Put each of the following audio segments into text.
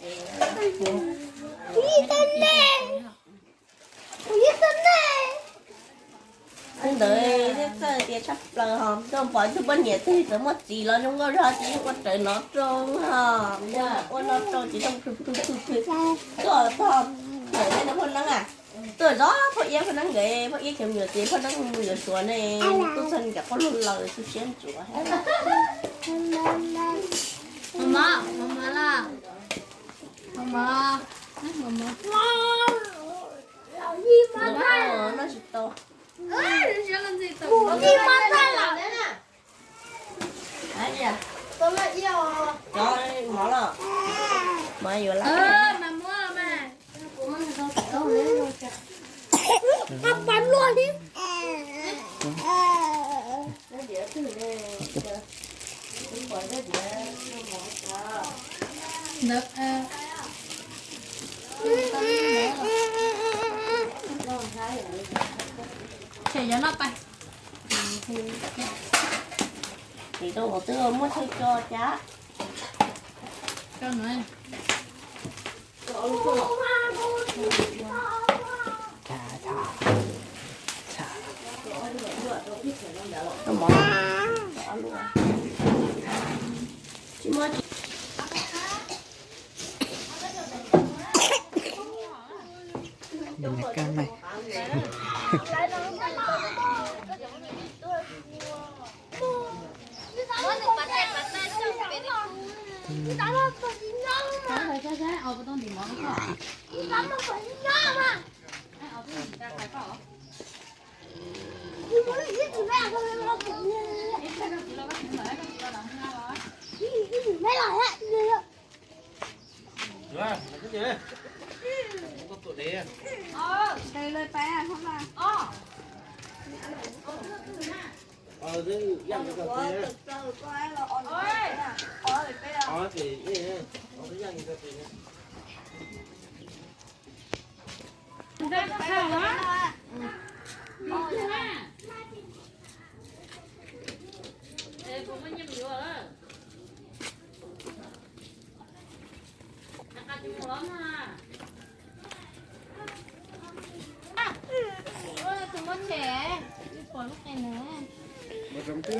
Ntawd thiab txawj tias tshaj plaws ho tuaj pom ib tug poj niam twg txawm muaj txiv los zoo nkauj zog ces yeej ua raws nov rau ho, ua nov rau ces zoo tuaj tog, ntawm nej no poj neeb a, tuaj zov poj iab poj neeb nkawd, poj iab cov me nyuam ces poj neeb mus yuav suav ne, tuaj txog nkawd qub lug laws xwb siab ntsuav. Noj tsis tau. Cov mov los mas yuav lawm. Ces yuav noj pais. Ces rau qhov twb muaj chaw co cas. Pom lawm.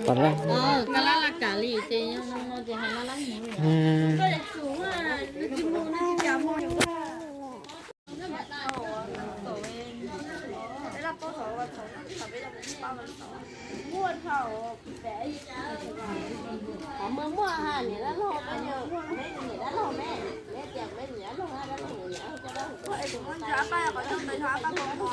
Kab lab laj kam li ces no ces hais laj lab mus. Qhov muaj muaj ha, niam dab laug, peb niam dab laug me, peb tias peb niam dab laug, dab laug niam, dab laug niam.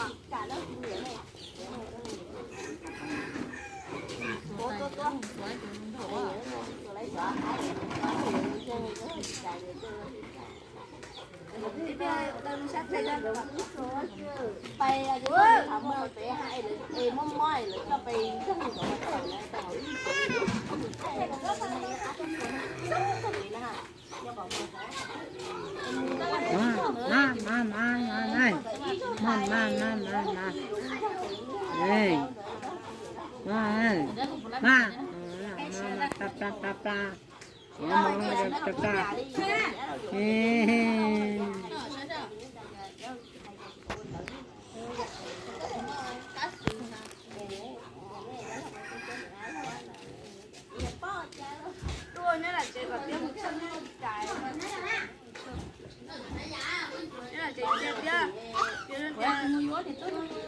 Tub,